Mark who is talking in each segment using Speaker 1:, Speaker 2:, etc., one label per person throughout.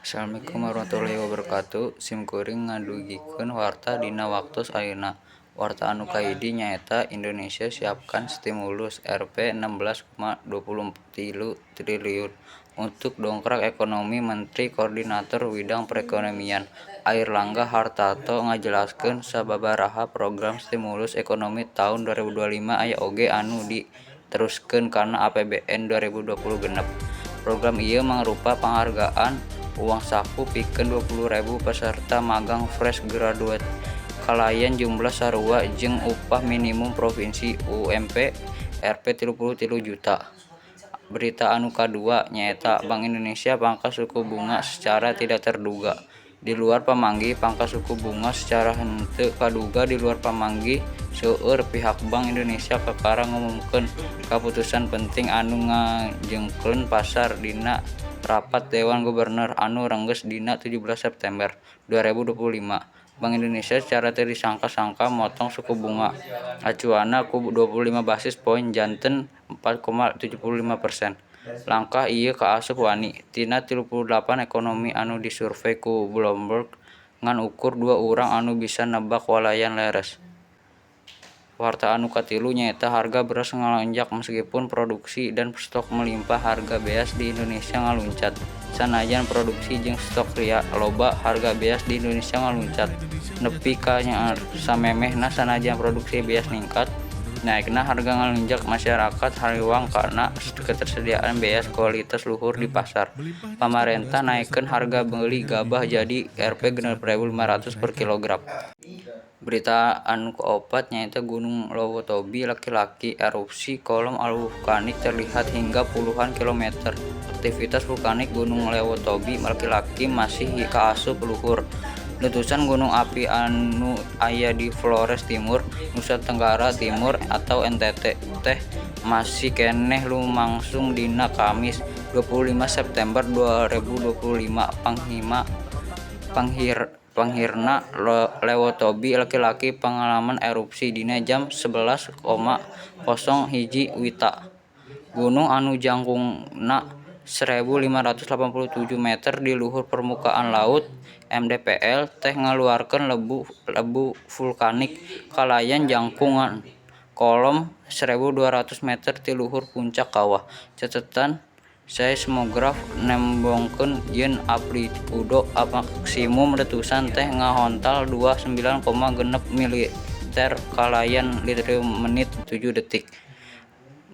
Speaker 1: Assalamualaikum warahmatullahi wabarakatuh. Sim kuring ngadugikeun warta dina waktos ayeuna. Warta anu kahiji nyaeta Indonesia siapkan stimulus Rp 16,23 triliun untuk dongkrak ekonomi. Menteri Koordinator Bidang Perekonomian Airlangga Hartarto ngajelaskeun sababaraha program stimulus ekonomi taun 2025 aya oge anu diteruskeun kana APBN 2026. Program ieu mangrupa panghargaan uang saku pikeun 20.000 peserta magang fresh graduate kalayan jumlah sarua jeung upah minimum provinsi UMP Rp 33 juta. Berita anu kadua nyaeta Bank Indonesia pangkas suku bunga secara tidak terduga di luar pamanggih. Pangkas suku bunga secara henteu kaduga di luar pamanggih seueur pihak. Bank Indonesia kakara ngumumkeun kaputusan penting anu ngajengkeun pasar dina rapat Dewan Gubernur anu rengges dina 17 September 2025. Bank Indonesia secara teu disangka-sangka motong suku bunga acuanna ku 25 basis poin janten 4,75%. Langkah ieu kaasup wani. Tina 38 ekonomi anu disurvey ku Bloomberg, ngan ukur dua urang anu bisa nebak kalayan leres. Warta anu katilu nyaeta harga beras ngalonjak meskipun produksi dan stok melimpah. Harga beas di Indonesia ngaluncat. Sanajan produksi jeung stok ria loba, harga beas di Indonesia ngaluncat nepi ka nyaeur samemehna. Sanajan produksi beas ningkat, naekna harga ngalunjak. Masyarakat hariwang kana ketersediaan beas kualitas luhur di pasar. Pamarentah naekkeun harga beuli gabah jadi Rp 6.500 per kilogram. Berita anu kaopat nyaeta Gunung Lewotobi Laki-laki erupsi, kolom abu vulkanik terlihat hingga puluhan kilometer. Aktivitas vulkanik Gunung Lewotobi Laki-laki masih kaasup luhur. Letusan gunung api anu aya di Flores Timur, Nusa Tenggara Timur atau NTT teh masih keneh lumangsung dina Kamis 25 September 2025. Panghirna Lewotobi Laki-laki pangalaman erupsi dina jam 11.01 WITA. Gunung anu jangkungna 1587 meter di luhur permukaan laut mdpl teh ngaluarkeun lebu lebu vulkanik kalayan jangkungan kolom 1200 meter ti luhur puncak kawah. Catetan seismograf nembongkeun yen amplitudo maksimum letusan teh ngahontal 29,6 militer kalayan 3 menit 7 detik.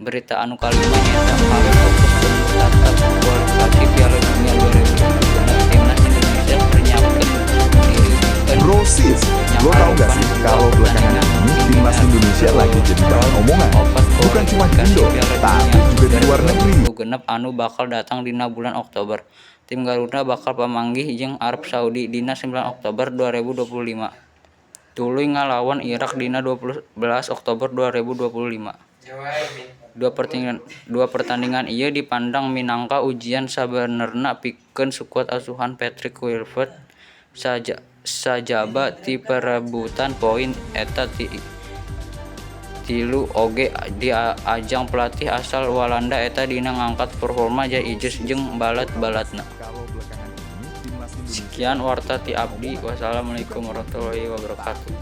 Speaker 1: Berita anu kalima nyaeta Palu fokus penuh tatap kualifikasi Piala Dunia 2026. Timnas Indonesia pernyiapkeun diri pikeun
Speaker 2: Bro sis, lo tau gak sih kalau belakangan ini timnas Indonesia lagi jadi bahan omongan? Bukan cuma di Indo, tapi juga di luar negeri.
Speaker 1: 6 anu bakal datang dina bulan Oktober. Tim Garuda bakal pamanggih jeung Arab Saudi dina 9 Oktober 2025. Tuluy ngalawan Irak dina 12 Oktober 2025. Dua pertandingan ieu dipandang minangka ujian sabenerna pikeun skuad asuhan Patrick Kluivert. Sajaba ti perebutan poin eta tilu oge di ajang pelatih asal Walanda eta dina ngangkat performa Jay Idzes jeung balad-baladna.
Speaker 2: Kalau belakangan ini timnas Indonesia
Speaker 1: Sekian warta ti abdi. Wassalamualaikum warahmatullahi wabarakatuh.